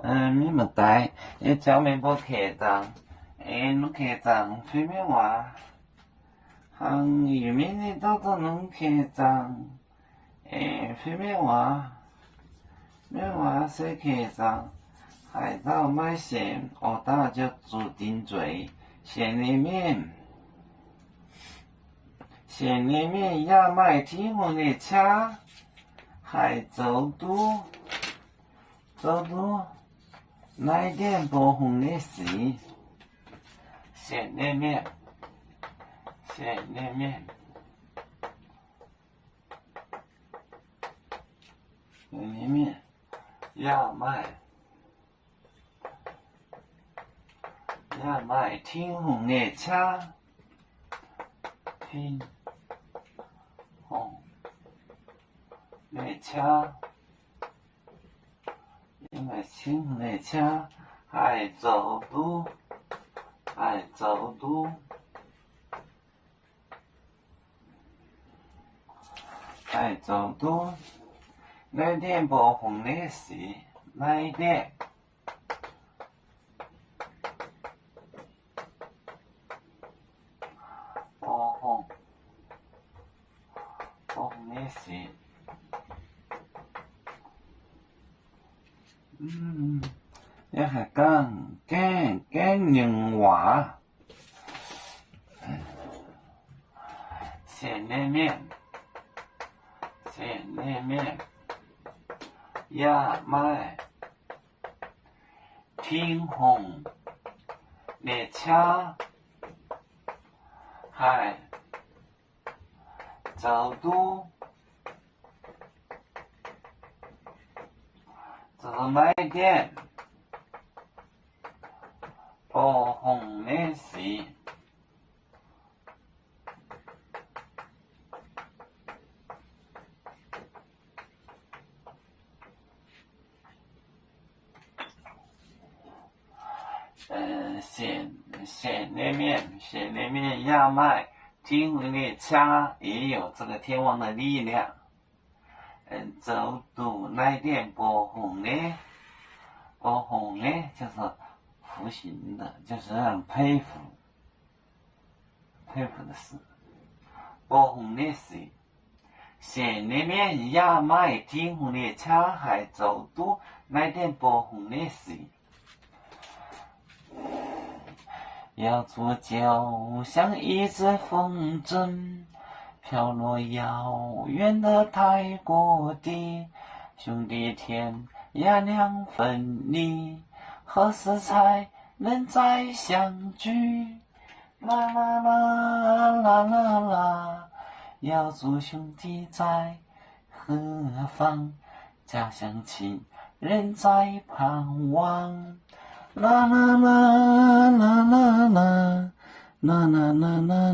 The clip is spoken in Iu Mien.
Mienh maaih deix, yie jangx meih mbuo keh zaangc, aengx longc keh zaangc fai mienh waac. Hnangv yie mienh ninh dauh duqv longc keh zaangc, aengx fai mienh waac. Mienh waac se keh zaangc, haaix dauh maiv sienx, oix dauh ziouc zuqc dingc nzueic, sienx nyei mienh. Sienx nyei mienh yaac maaih Tin-Hungh nyei qaqv haih zoux duqv, zoux duqv naaiv dienh mbuoqc hungh nyei sic. Sienx nyei mienh, sienx nyei mienh, sienx nyei mienh yaac maaih, yaac maaih Tin-Hungh nyei qaqv, Tin-Hungh nyei qaqv, yaac maaih Tin-Hungh nyei qaqv haih zoux duqv, haih zoux duqv, haih zoux duqv naaiv dienh mbuoqc hungh nyei sic, naaiv dienh mbuoqc hungh, mbuoqc hungh nyei sic. Yie haih gangh gaengh, gaengh nyungc waac. Sienx nyei mienh, sienx nyei mienh yaac maaih Tin-Hungh nyei qaqv haih zoux duqv, zoux naaiv dienh mbuoqc hungh nyei sic. Sienx, sienx nyei mienh, sienx nyei mienh yaac maaih Tin-Hungh nyei qaqv, 也有这个天王的力量, zoux duqv naaiv dienh mbuoqc hungh nyei, mbuoqc hungh nyei, 就是服刑的，就是让佩服，佩服的事。Mbuoqc hungh nyei sic. Sienx nyei mienh yaac maaih Tin-Hungh nyei qaqv haih zoux duqv naaiv dienh mbuoqc hungh nyei sic. 要做就像一阵风筝，飘落遥远的太古地，兄弟天涯两分离，何时才能再相聚？啦啦啦，啦啦啦，要祝兄弟在何方？ 家乡亲人在盼望。啦啦啦，啦啦啦，啦啦啦啦。